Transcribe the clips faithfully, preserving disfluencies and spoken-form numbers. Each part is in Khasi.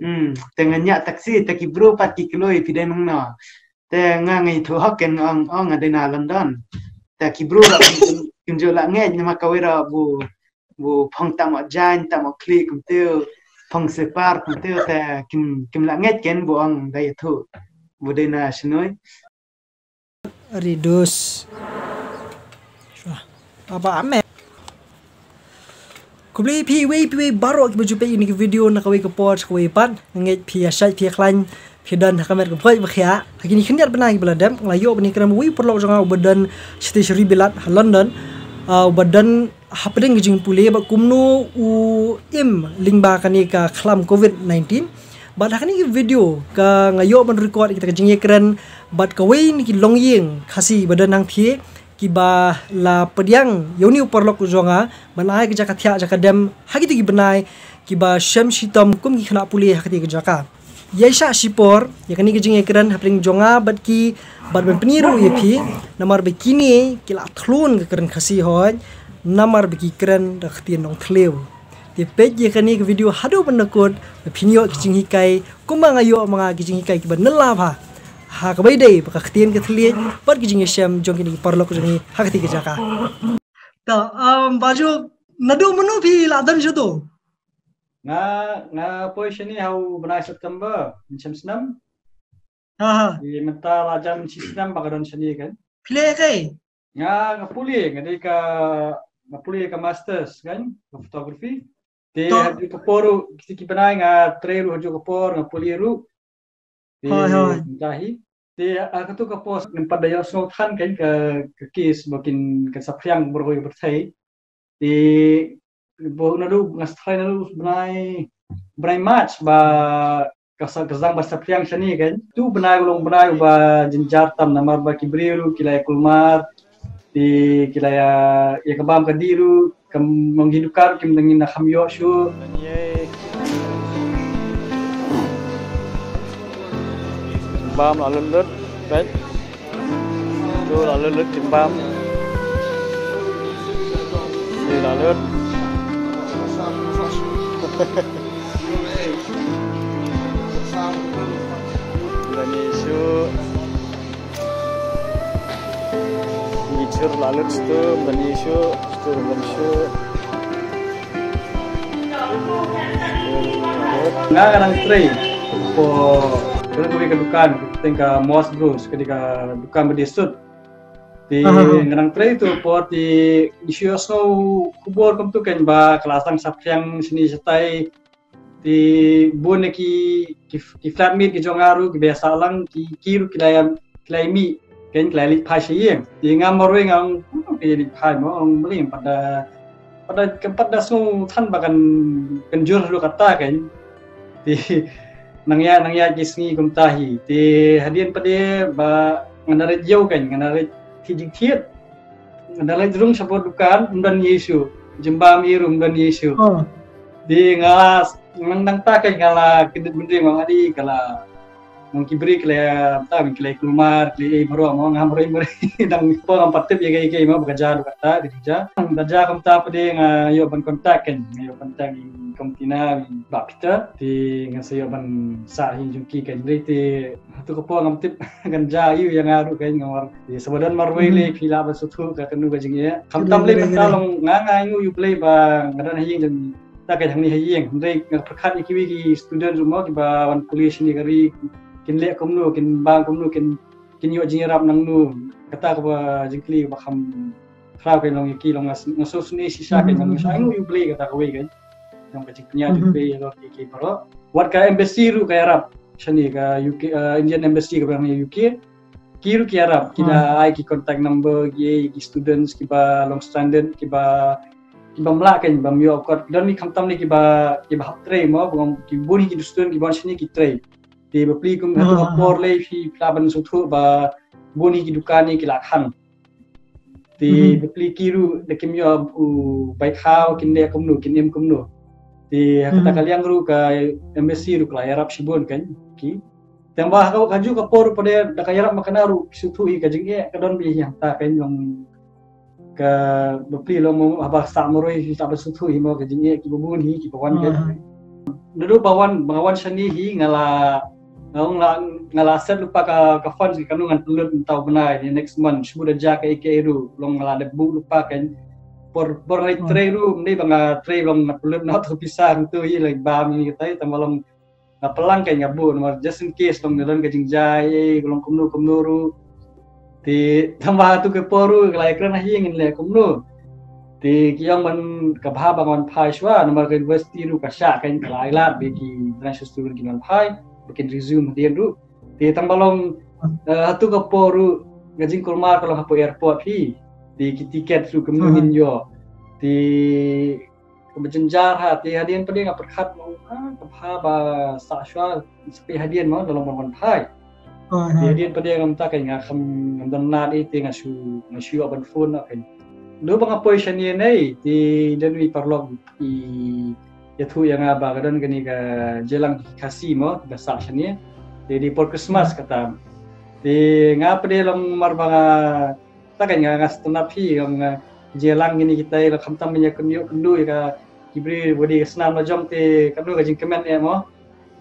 Hmm, te nga ñiah taxi, te ki bru pat ki kloi phi dei nangno. Te nga ngi thu hok ken nga ong, ong nga dei na London. Te ki bru ruh kim, kim ju lah ngeit namar kawei ruh bu, bu phong tam o jain, tam o khlieh kumtu, phong separ kumtu, te kim, kim lah ngeit ken bu ong dei thu. Bu dei na shnoi. Ridus. Shwa. Papa Ahmed. Khublei phi wei phi wei baroh kiba ju peit ïa kane ka video na kawei ka por sha kawei pat. Nga ngeit phi ïa shait phi ïa khlaiñ phi don ha ka met ka phoit ba khiah. Ha kine khyndiat bnai kiba la dep nga la ïoh ban ïakren bad uwei u paralok jong nga uba don shatei sha ri bilat ha London. Ah, uba don hapdeng ka jingpule bad kumno u im lyngba kane ka khlam covid nineteen. Bad ha kane ka video ka nga ïoh ban record ïa kita ka jingïakren bad kawei na ki longïing Khasi ba don hangthie kiba la pdiang ïa une u paralok jong nga ban ai ka jaka thiah jaka dem ha kito ki bnai kiba shem shitom kum ki khynnah pule ha kata ka jaka. Ïa shah shipor ïa kane ka jingïakren hapdeng jong nga bad ki bad ban pynïaid ruh ïa phi namar ba kine ki la thlun ka kren Khasi hoi namar ba ki kren da ka ktien Nongthliew. Te peit ïa kane ka video haduh ban da kut ba phin ïoh ki jinghikai kumba nga ïoh ma nga ki jinghikai kiba nylla bha. Ha kaba ïadei bad ka ktien ka thylliej bad ki jingïashem jong kine ki paralok jong ngi ha kata ka jaka. Ta, um, Baju, naduh mynno phi la don shuh tu? Nga, nga poi shane ha u bnai September, mynshem snem. Ha ha. Te mynta la jan shi snem ba nga don shane kan. Phi leh kaei? Nga, nga pule, nga dei ka, nga pule ka masters kan, ka photography. Te ha ju ka por ruh, kiti ki bnai nga trei ruh ha ju ka por, nga pule ruh. Te hoi hoi. Mynta hi. Te ha katu ka por ngam pat da ïohsngew than kan ka, ka case ba kin, kan saphriang baroh ïa pyrthei. Te ba naduh nga sa tharai naduh bnai, bnai March ba ka sa, ka sdang ba saphriang shane kan. Tu bnai u long bnai uba jynjar tam namar ba ki briew ruh ki la ïa kulmar. Te ki la ïa, ïa ka bam ka dih ruh, kam, ong ki dukan ruh kim dang, ngim da kham ïoh shuh. Bam la lut lut, right? Tu la lut lut kim bam. Ni la lut. Dani shu. Ni chur la lut stu, dani shu, stu dani shu. Nga, nga nang trei. Ko, kena kawei ka dukan, ka teng ka Moss Bros, ka dei ka dukan ba dei sut. Te nga nang trei tu por te ngi shu ïohsngew khubor kumtu kan ba ka la sdang saphriang shane shatai. Te bun na ki, ki, ki flatmate ki jong nga ruh kiba ïa sah lang ki, ki ruh ki la ïa, ki la ïa mih kan, ki la ïa leit phai sha ïing. Te nga marwei nga ong, "Kumno ka ïa leit phai mo?" Ong, "Balei pat da, pat da, pat da sngew than ba kan, kan jur haduh katta kan." Te nang ïa, nang ïa ki sngi kumta hi. Te hadien pat de ba nga na leit ïew kan, nga na leit thied jingthied. Nga na leit rung shapoh dukan, ym don ei ei shuh. Jingbam ei ruh ym don ei ei shuh. Te nga la, nang, nangta kan nga la kyndit bynriew, nga ong, "Adi, ka la, nang ki briew ki la, ta, ki la kulmar, ki la ei baroh, mo, ngam briew, briew." Nang poi ngam pat tip ïa kaei kaei mo ba ka jia haduh katta, ka jingjia. Nang da jia kumta pat de nga ïoh ban contact kan, nga ïoh contact ïa i Kong Tina, i Bah Peter, te ngan sa ïoh ban sah hi jong ki kan. Hynrei te hato ka por ngam tip kan jia ïa u ïa nga ruh kan, nga ong, "Te sa ba don marwei lei phi lah ban sngewthuh ka kano ka jingeh." Khamtam lei mynta long nga, nga ainguh ïa U Blei ba nga don ha ïing jong ta ka hangne ha ïing. Hynrei nga pyrkhat ïa kiwei ki student ruh mo kiba wan pule shane ka ri, kin leh kumno, kin bam kumno, kin, kin ïoh jingïarap nangno. Kata kaba jingkylli kaba kham khraw kan long ïa ki, long nga s-, nga sngewsynei shisha kan, long nga shu ainguh ïa U Blei kata kawei kan. Long ka jingpynïaid U Blei ïa ki, ki baroh. Wat ka embassy ruh ka ïarap shane, ka U K, eh, Indian embassy kaba hangne ha U K. Ki ruh ki ïarap, ki da ai ki contact number ki, ki students kiba long stranded, kiba, kiba ym lah kan, bym ïoh kot. Don hi khamtam lei kiba, kiba hap trei mo, ki bun hi ki student kiba wan shane ki trei. Te bapli kum hato ka por lei phi lah ban sngewthuh ba bun hi ki dukan hi ki la khang. Te bapli ki ruh da kim ïoh u bai khaw, kin leh kumno, kin im kumno. Te ha kata ka liang ruh ka embassy ruh ka la ïarap shibun kan ki. Tang ba ha ka, ha ju ka por ruh pat de da ka ïarap ma kane ruh ki sngewthuh hi ka jingeh ka don bha hi hangta kan, long ka bapli long mo haba sah marwei hi sah ba sngewthuh hi mo ka jingeh kiba bun hi kiba wan kan. Naduh ba wan, ba nga wan shane hi nga la, nga ong la, nga la set lypa ka, ka fund ki kano ngan pynlut mynta u bnai ne next month, shu da jia kaei kaei ruh, long nga la dep buh lypa kein. Por, por nga trei ruh, ym dei ba nga trei long nga pynlut na tu pisa hangtu hi, like ba mi katai, tang ba long nga pynlang kein nga buh, namar just in case long na don ka jingjia ei, long kumno kumno ruh. Te tang ba tu ka por ruh ka la ïakren ha ïing ngin leh kumno. Te ki ong ban, ka bha ba ngan phai shuwa, namar ka university ruh ka shah kein, ka la ai lad ba ki international student kin wan phai, ba kin resume hadien ruh. Te tang ba long, eh, ha tu ka por ruh ka jingkulmar ka long hapoh airport hi. Te ki ticket ruh kumno ngin ïoh. Te kaba jynjar ha, te hadien pat de nga pyrkhat mo, ah, ka bha ba sah shuwa, sah phi hadien mo, da long ban wan phai. Te hadien pat de ngam ta kein, nga kham, ngam don lad ei, te nga shu, nga shu ïoh ban phone noh kein. Naduh ba nga poi shane ne, te don i paralok i ïathuh ïa nga ba ka don kane ka jingïalang Khasi mo, ba sah shane. Te dei por Christmas kata. Te nga pat de long mar ba nga ta kein nga, nga sngewtynnat hi, nga, nga jingïalang kine kitai la khamtam ban ïakynduh, kynduh ïa ka ki briew ba dei ka snam la jong, te kano ka jingkmen eh mo.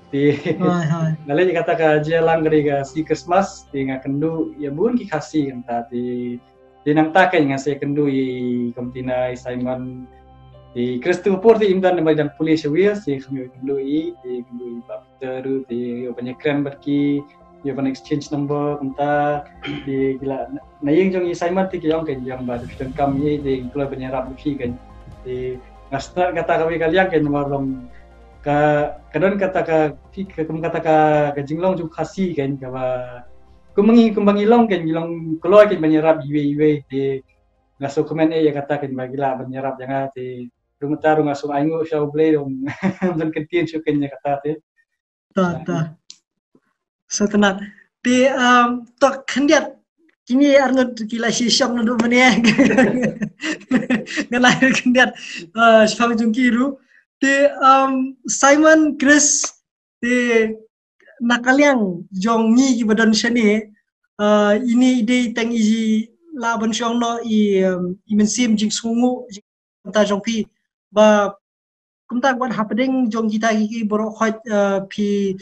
Te nga leh ïa kata ka jingïalang ka dei ka sngi Christmas, te nga kynduh ïa bun ki Khasi kata, te, te nangta kein nga sa ïakynduh ïa i Kumtina, i Simon, te Chris tu por te im don ba dang pule sha Wales, te kham ïakynduh ïa i, te kynduh ïa i Bab Teru, te ïoh ban ïakren bad ki, ïoh ban exchange number, kumta, te ki la, na ïing jong i Simon te ki ong kein, ïa ba dei phi donkam ïa i, te kloi ban ïarap ïa phi kein. Te nga sngewtynnat kata kawei ka liang kein, namar long ka, ka don kata ka, phi ka, kum kata ka, ka jinglong jong Khasi kein, kaba kum ba ngi, kum ba ngi long kein, ngi long kloi kein ban ïarap iwei iwei, te nga sngewkmen eh ïa kata kein ba ki lah ban ïarap ïa nga, te ruh mynta ruh nga sngew ainguh sha U Blei ruh ban kyntien shuh kein ïa kata te. Ta, ta. Sngewtynnat. Te, um, to khyndiat, kine arngut ki la shisha naduh mynne. Nga la khyndiat, uh, shaphang jong ki ruh. Te, um, Simon, Chris, te na ka liang jong ngi kiba don shane, uh, ine i dei tang i lah ban shong noh i, um, i mynsiem jingsngewnguh, kumta jong phi, ba kumta wat hapdeng jong kita ki, ki baroh khoit, eh, phi,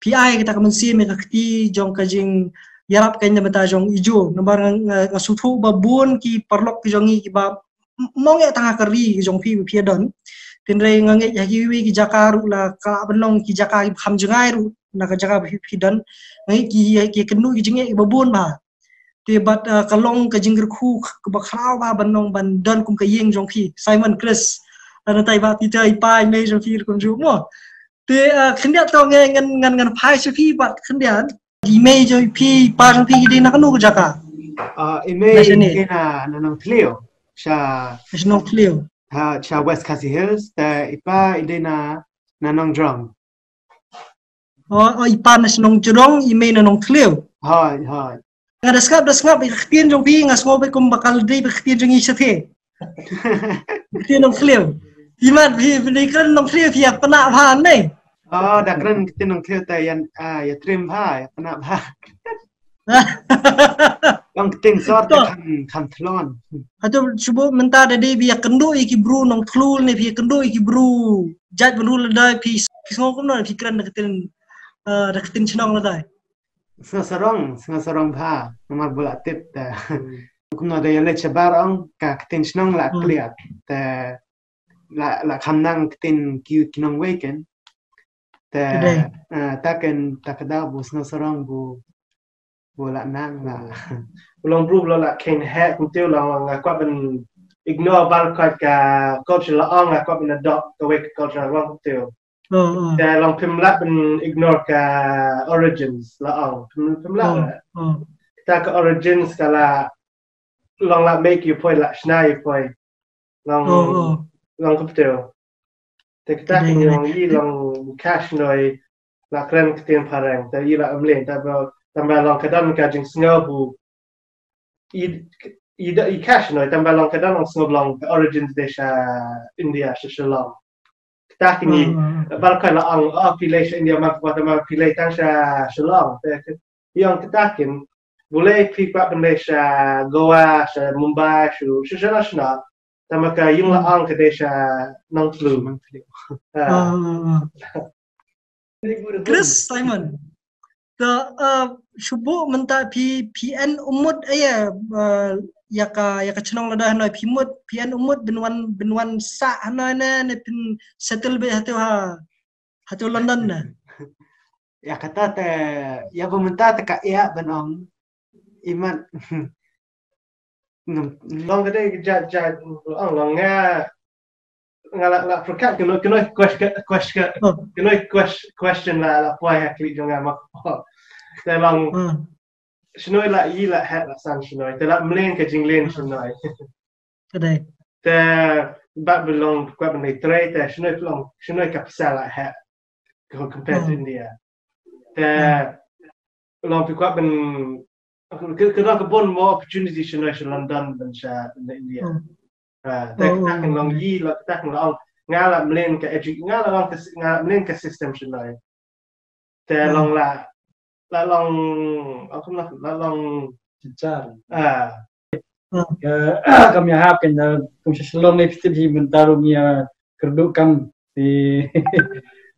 phi ai kata ka mynsiem ïa ka kti jong ka jingïarap kein na bynta jong i Jo. Namar nga, nga, nga sngewthuh ba bun ki paralok ki jong ngi kiba m-, mong ïa tang ha ka ri ki jong phi, phi don. Hynrei nga ngeit ha kiwei ki jaka ruh la ka ban long ki jaka kiba kham jngai ruh na ka jaka ba phi, phi don. Nga ngeit ki, ki ïakynduh ki jingeh kiba bun bha. Te bad, uh, ka long ka jingkyrkhu kaba khraw bha ban long ban don kum ka ïing jong phi, Simon, Chris. Lane tai Bah Peter, i pa i mei jong phi ruh kumjuh mo. Te, uh, khyndiat to ngan, ngan, ngan phai sha phi bad khyndiat. I mei jong phi, i pa jong phi ki dei na kano ka jaka? Ah, i mei i dei na, na Nongthliew. Sha, sha Nongthliew. Ha, sha West Khasi Hills, te i pa i dei na, na Nongjrong. Oh, oh, i pa na shnong Jrong, i mei na Nongthliew. Hoi, hoi. Nga da sngap, da sngap ïa ka ktien jong phi, nga sngew ba kum ba ka la dei ba ka ktien jong ngi shatei. Ktien Nongthliew. Phi mat, phi, phi dei kren Nongthliew, phi ïa pynah bha ne. Oh, da kren ktien Nongthliew te ïa, ah, ïa trim bha, ïa pynah bha. Long ktien sor te kham, kham thlon. Hato shu buh mynta da dei phi ïa kynduh ïa ki bru Nongthliew ne phi ïa kynduh ïa ki bru jait bynriew lada phi, phi sngew kumno phi kren da ka ktien, eh, da ka ktien shnong lada? Sngew sarong, sngew sarong bha, namar ba la tip te. Kumno da ïa leit shabar ong ka ktien shnong la kliar. Te la, la kham nang ktien ki, ki nongwei kein. Te, eh, ta kein, ta ka daw bu sngew sarong bu, bu la nang la. U long bru bu la, la kein heh kumtiew la nga kwah ban ignore baroh ka culture la ong, nga kwah ban adopt kawei ka culture la ong kumtiew. Te long phim lah ban ignore ka origins la ong. Phim, phim lah. Ta ka origins ka la long la mei ki poi, la shna ki poi. Long, long kumtiew. Te kita ki long i long cash noi la kren ktien phareng. Te i la amlen, te ba, tang ba long ka don ka jingsngew bu i, i da, i cash noi, tang ba long ka don long sngew long ka origins de sha India, sha Shillong. Kita kini, baroh ka la ong, oh, phi leit sha India, ma, ma, ma, phi leit tang sha Shillong. Te, te, i ong kita kin, bulei phi kwah ban leit sha Goa, sha Mumbai, shu, shu, shu, shu, shu. Tama ka ïing la ong ka dei sha Nongtlu. Ah, ah, ah. Chris Simon. To, uh, shuh mynta phi, phi en umut aya, uh, ïa ka, ïa ka chnong lada hanoi phi mut, phi en umut phin wan, phin wan sah hanoi ne, ne phin settle beit hato ha, hato London ne. Ïa kata te, ïa ba mynta te ka ïa ban ong. Imat. Long ka dei ja, ja, long, long nga, nga la, la pyrkhat kano, kano question, question, kano question, question la, la poi ha khlieh jong nga ma. Te long, shnoi la ïa la heh la san shnoi, te la mlien ka jinglien shnoi. Ka dei. Te ba ba long kwah ban dei trei, te shnoi long, shnoi ka pisa la heh. Ka compared to India. Te long phi kwah ban, ka, ka, ka bun more opportunity sha London than sha India. Ah, te kata kan long ïa, la kata kan long nga la mlien ka edu-, nga la long ka si-, nga la mlien ka system sha. Te long la, la long, aku lah, la long. Chinchar. Ah. Ka, kam ïa hap kan, kum sha Shillong ne phi tip hi mynta ruh ngi ïa kyrduh kam. Te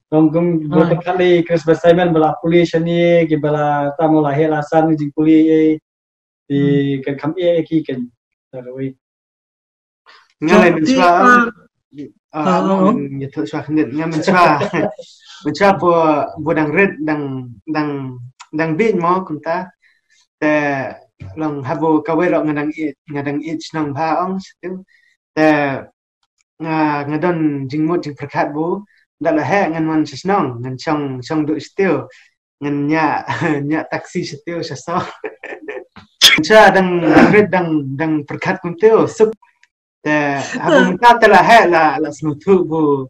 long kum ba pyrkhat lei Chris bad Simon ba la pule shane, ki ba la tam la heh la san jingpule ei. Te kan kham ïa ki kan. Tarwi. Nga lei mynshwa, ah, ah, mo, ïathuh shwa khyndiat, nga mynshwa, mynshwa po, po dang rit, dang, dang, dang bieit mo kumta. Te long haba kawei ruh nga dang ïeit, nga dang ïeit shnong bha ong shatei. Te nga, nga don jingmut jingpyrkhat ba da la heh ngan wan sha shnong, ngan shong, shong duh shatei. Ngan ñiah, ñiah taxi shatei sha sor. Sha dang, dang rit, dang, dang pyrkhat kumtei suk. Te haba mynta te la heh la, la sngewthuh ba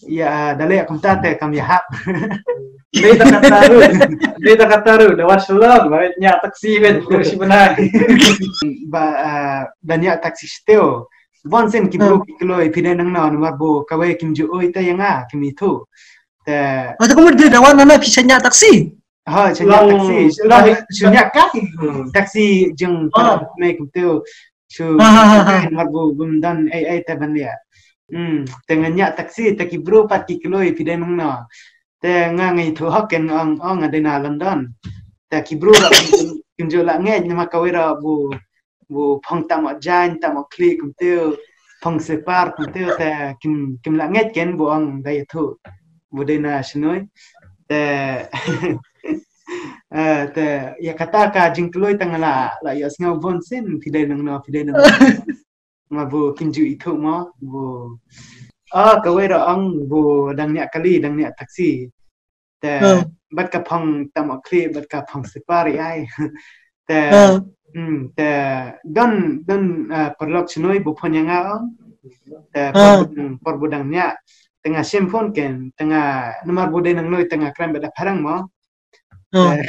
ïa da leh kumta te kam ïahap. Dei da kata ruh, dei da kata ruh, da wan Shillong, ba ñiah taxi beit, shi bnai. Ba, ah, da ñiah taxi shatei. Bun sien ki briew ki kloi, phi dei nangno, namar ba kawei kim ju oi te ïa nga, kim ithuh. Te. Oh, te kumno da wan na phi shu ñiah taxi? Ha, shu ñiah taxi. Shu ñiah kai. Taxi jong para me kumtei. Shu, namar ba bym don ei ei te ban leh. Hmm, te nga ñiah taxi, te ki briew pat ki kloi, phi dei nangno. Te nga, nga ithuh hok, ken ong, ong nga dei na London. Te ki briew ruh kim ju lah ngeit namar kawei ruh ba, ba phong tam jaiñ, tam khlieh kumtei, phong separ kumtei, te kim, kim lah ngeit ken ba ong da ïathuh ba dei na shnong. Te, eh, te ïa kata ka jingkloi te nga la, la ïohsngew bun sien, phi dei nangno, phi dei nangno. Namar ba kim ju ithuh mo, ba, ah, kawei ruh ong ba dang ñiah kali, dang ñiah taxi. Te bad ka phong tam khlieh, bad ka phong separ ïa ai. Te, hmm, te don, don, ah, paralok shnong ba phone ïa nga ong. Te por ba dang, por ba dang ñiah. Te nga shim phone ken, te nga namar ba dei nang noi te nga kren bad da phareng mo. Te,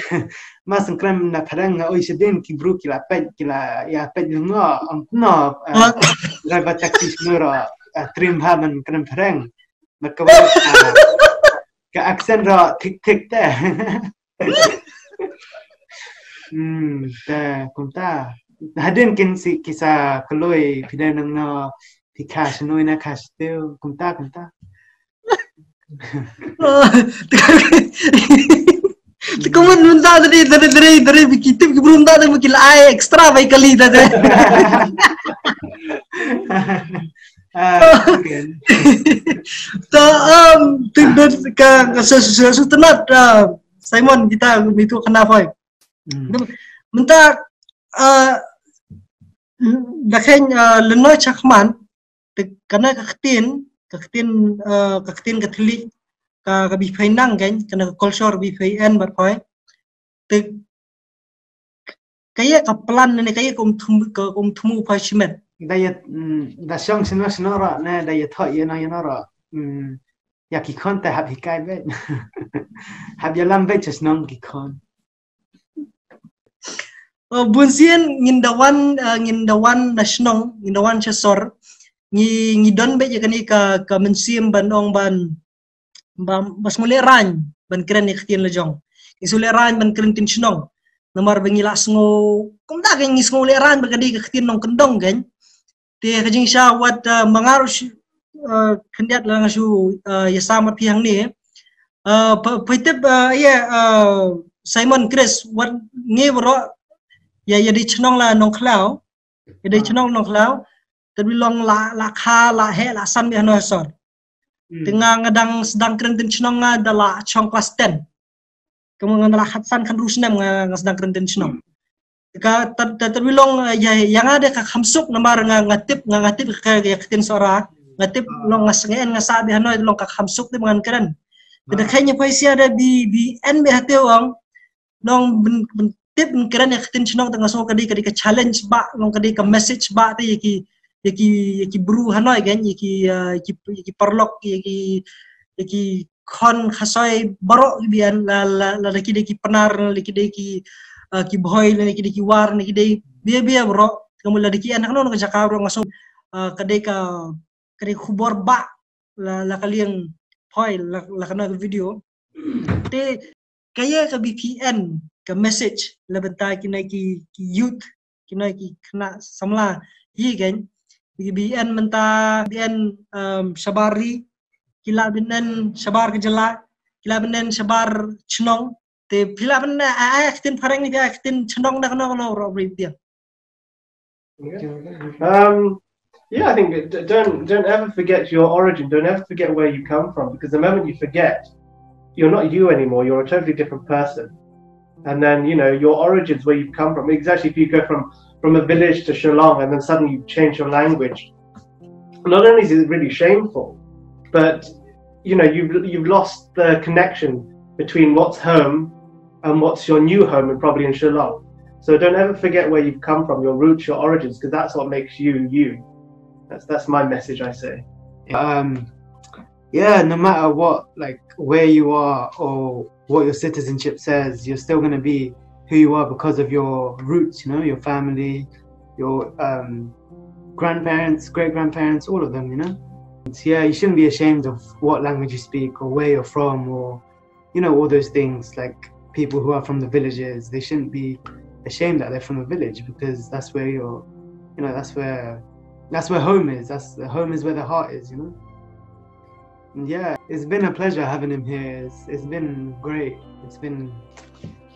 ma sngewkren na phareng nga oi shadien ki briew ki la peit, ki la ïa peit lyngngoh, ong kumno, eh, driver taxi shnong ruh, eh, trim bha ban kren phareng. Bad kawei, eh, ka accent ruh thik thik te. Hmm, te kumta. Hadien kin sa, ki sa kloi, phi dei nangno, phi kha shnong na kha shatei, kumta, kumta. Te kumno mynta tadi, tadi, tadi, tadi, ki tip ki briew mynta tadi, ki la ai extra bai kali tadi. Ah, okay. Ta, um, tu, tu, ka, ka, su, su, su, su, tenat, ah, Simon, kita, itu kena apa? Hmm. Mynta, ah, da khein, ah, lyngngoh chakhmat, te kane ka ktien, ka ktien, eh, ka ktien ka thylliej, ka, ka bishar nang kein, kane ka culture bishar en bad phai. Te kaei ka plan ne, kaei ka um thmu, ka um thmu phai shimet. Da ïa, mm, da shong shnong shnong ruh ne, da ïathoh ïa nang ïa nang ruh. Mm, ïa ki khon te hap hikai beit. Hap ïalam beit sha shnong ki khon. Oh, bun sien ngin da wan, eh, ngin da wan na shnong, ngin da wan sha sor. Ngi, ngi don beit ïa kane ka, ka mynsiem ban ong ban, ba, ba sngewlehrain ban kren ïa ka ktien la jong. Ngi sngewlehrain ban kren ktien shnong. Namar ba ngi la sngew, kumta kein ngi sngewlehrain ba ka dei ka ktien nongkyndong kein. Te ka jingshisha wat, uh, ma nga ruh shi, uh, khyndiat la nga shu, uh, ïa sam bad phi hangne. Uh, phi, phi tip, uh, ïa, uh, Simon, Chris, wat ngi baroh ïa, ïa dei chnong la Nongkhlaw. Ïa dei chnong Nongkhlaw. Te bi long la, la kha, la heh, la san beit hano sor. Te nga, nga dang sdang kren ktien chnong nga da la shong klas ten. Kumno nga la khatsan khatwei snem nga, nga sdang kren ktien chnong. Ka ta, ta, ta bi long, eh, ïa, ïa nga de ka kham suk namar nga, nga tip, nga, nga tip ka, ka ktien Sohra. Nga tip long nga sngew nga sah beit hano long ka kham suk de ngan kren. Te da kha ïa phi sha de bi, bi en beit ha te ong. Nong ban, ban tip ban kren ïa ka ktien chnong te nga sngew ka dei, ka dei ka challenge ba, long ka dei ka message ba te ïa ki, ïa ki, ïa ki bru hangne kan, ïa ki, uh, ïa ki, ïa ki paralok, ïa ki, ïa ki khon khasoi baroh ki bian la, la, la da ki dei ki Pnar, la da ki dei ki, uh, ki Bhoi, la da ki dei ki War, la da ki dei bia bia baroh. Ka mut la da ki en ha kano kano ka jaka baroh nga sngew, uh, ka dei ka, ka dei khubor ba la, la ka liang phai la, la kano ka video. Te ka ïa ka B P N ka message la bynta kine ki, ki youth, kine ki khynnah samla hi kan. Ki B N mynta, B N, um, shabar ri, ki la B N shabar ka jylla, ki la B N shabar chnong. Te phi la B N ai, ai ktien phareng ne ai ktien chnong da kano kano ruh bri biang. Um, yeah, I think d- don't don't ever forget your origin. Don't ever forget where you come from, because the moment you forget, you're not you anymore. You're a totally different person. And then, you know, your origins, where you've come from. Exactly, if you go from from a village to Shillong and then suddenly you change your language, not only is it really shameful, but you know you've you've lost the connection between what's home and what's your new home and probably in Shillong. So don't ever forget where you've come from, your roots, your origins, because that's what makes you you. That's that's my message, I say. Um, yeah, no matter what, like where you are or what your citizenship says, you're still gonna be who you are because of your roots. You know, your family, your um, grandparents, great grandparents, all of them. You know, and yeah, you shouldn't be ashamed of what language you speak or where you're from or you know, all those things. Like people who are from the villages, they shouldn't be ashamed that they're from a village because that's where your, you know, that's where that's where home is. That's the home is where the heart is. You know. And yeah, it's been a pleasure having him here. It's, it's been great. It's been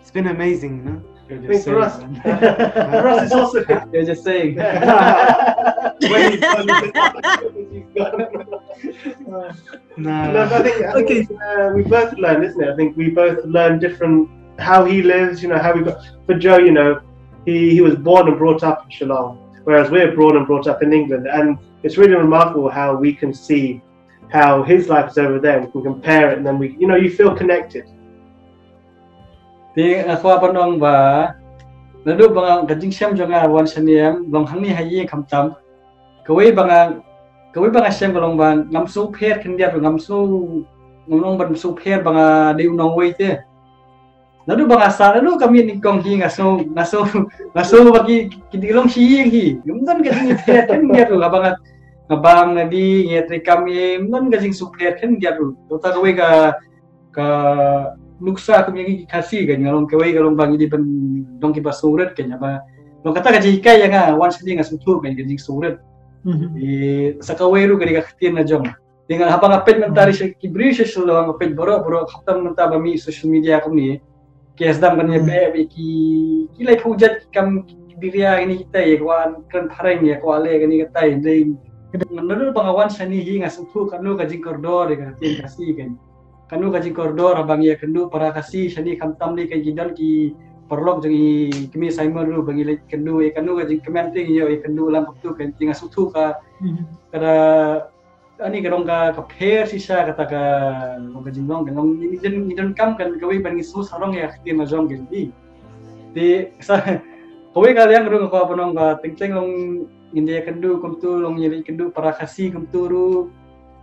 it's been amazing. You know. I mean, for us, for us, it's also You're just saying. When he's gone, he's gone. Nah. No, but I think, I think Okay. it's, uh, we both learn, isn't it? I think we both learn different how he lives. You know how we got for Joe. You know, he he was born and brought up in Shillong, whereas we're born and brought up in England, and it's really remarkable how we can see how his life is over there. We can compare it, and then we, you know, you feel connected. Te nga kwah ban ong ba naduh ba nga ka jingshem jong nga wan shane em long hangne ha ïing khamtam. Kawei ba nga kawei ba nga shem ka long ba ngam sngewpher khyndiat ruh, ngam sngew ngam long ban sngewpher ba nga dei u nongwei te. Naduh ba nga sah naduh ka miet nyngkong hi nga sngew nga sngew nga sngew ba ki ki dei long shi ïing hi. Ngam don ka jingpher khyndiat ruh, nga ba nga nga bam nga dih nga treikam, ngam don ka jingsngewpher khyndiat ruh. Tota kawei ka ka nuksa kum ïa ngi ki Khasi kan, nga long kawei ka long ba ngi dei ban long kiba sngewrit kan, ba long kata ka jinghikai ïa nga wan shane nga sngewthuh kan ka jingsngewrit. Sa kawei ruh ka dei ka ktien la jong. Te nga haba nga peit mynta ri sha ki briew sha Shillong, nga peit baroh baroh khamtam mynta ba mih social media kumne. Ki sdang ban ïa beh bad ki ki lai phew jait ki kam ki biria kine kita, ïa kwah kren phareng, ïa kwah leh kine kita. Dei naduh ba nga wan shane hi nga sngewthuh kano ka jingkordor ïa ka ktien Khasi kan. Kano ka jingkordor haba ngi ïakynduh para Khasi shane, khamtam ne ka, ki don ki paralok jong i kmie Simon ruh ba ngi leit kynduh, ïa kano ka jingkmen te ngi ïoh ïakynduh lang kumtu kan, te nga sngewthuh ka ka da ani ka dong ka ka pher shisha kata ka long ka jinglong kan, long ngi don ngi donkam kan kawei ban ngi sngewsarong ïa ka ktien la jong kan. Te sa kawei ka liang ruh nga kwah ban ong ba teng teng long ngin ïa kynduh kumtu, long ïa kynduh para Khasi kumtu ruh,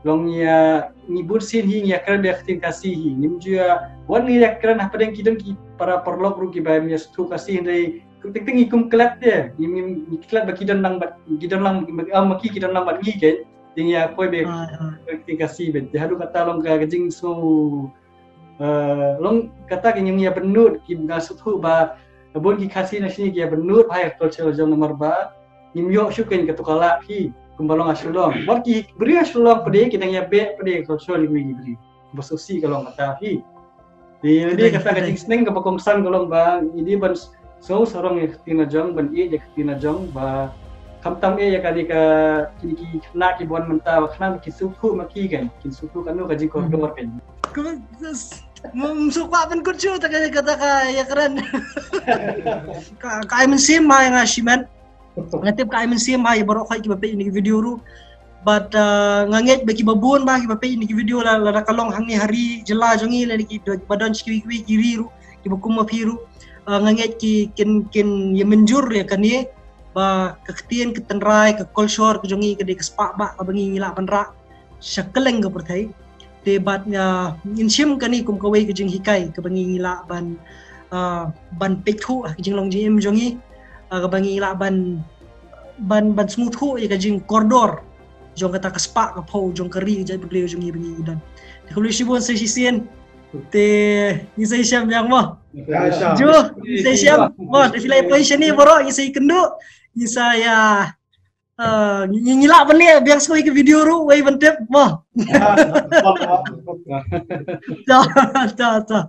long ïa ngi bun sien hi ngi ïa kren bad ka ktien Khasi hi, ngim ju ïa wan ngi ïa kren hapdeng ki don ki para paralok ruh kiba ïa sngewthuh Khasi, hynrei teng teng ngi kum klet te, ngi ngi klet ba ki don lang bad ki don lang ma ki ki don lang bad ngi kan. Te ngi ïa poi bad ka ktien Khasi bad te haduh kata long ka jingsngew, eh, long kata ka ngi ïa bynnud ki nga sngewthuh ba bun ki Khasi na shane ki ïa bynnud ha ka culture jong namar ba Ngim ïoh shuh kein kato ka lad hi kumba long ha Shillong. Wat ki briew ha Shillong pat de ki dang ïa beh pat de ka culture jong ngi ki briew. Ba sngewsih ka long kata hi. Te lada kata ka jingsneng kaba kongsan ka long ba ngi dei ban sngew sarong ïa ka ktien la jong, ban ïeit ïa ka ktien la jong, ba khamtam eh ïa kane ka, kine ki khynnah kiba wan mynta, ba khnang ba kin sngewthuh ma ki kein, kin sngewthuh kano ka jingkordor kein. Kum suk ba ban kut shu ta ka, kata ka ïakren. Ka, ka ai mynsiem ma ïa nga shimet. Nga tip ka ai mynsiem ha ïa baroh khoit kiba peit ïa kine ki video ruh. Bad, uh, nga ngeit ba kiba bun ba kiba peit ïa kine ki video la, lada ka long hangne ha ri jylla jong ngi lane kiba don sha kiwei kiwei ki ri ruh kiba kum ma phi ruh. Uh, nga ngeit ki kin, kin ïa mynjur ïa kane ba ka ktien ka tynrai ka culture ka jong ngi ka dei ka spah bah kaba ngi ngi lah ban rah sha kylleng ka pyrthei. Te bad, uh, ngin shim kane kum kawei ka jinghikai kaba ngi ngi lah ban, uh, ban peit thuh ha ka jinglong jingim jong ngi, uh, kaba ngi ngi lah ban, ban, ban sngewthuh ïa ka jingkordor jong kata ka spah ka phew jong ka ri ka jaitbynriew jong ngi ba ngi ngi don. Te khublei shibun sa shisien. Te ngi sa ïashem biang mo. Ju, ngi sa ïashem mo. Te phi la ïa poi shane baroh ngi sa ïakynduh. Ngi sa ïa, uh, ngi, ngi lah ban leh biang sa kawei ka video ruh wei ban tip mo. Ta, ta, ta.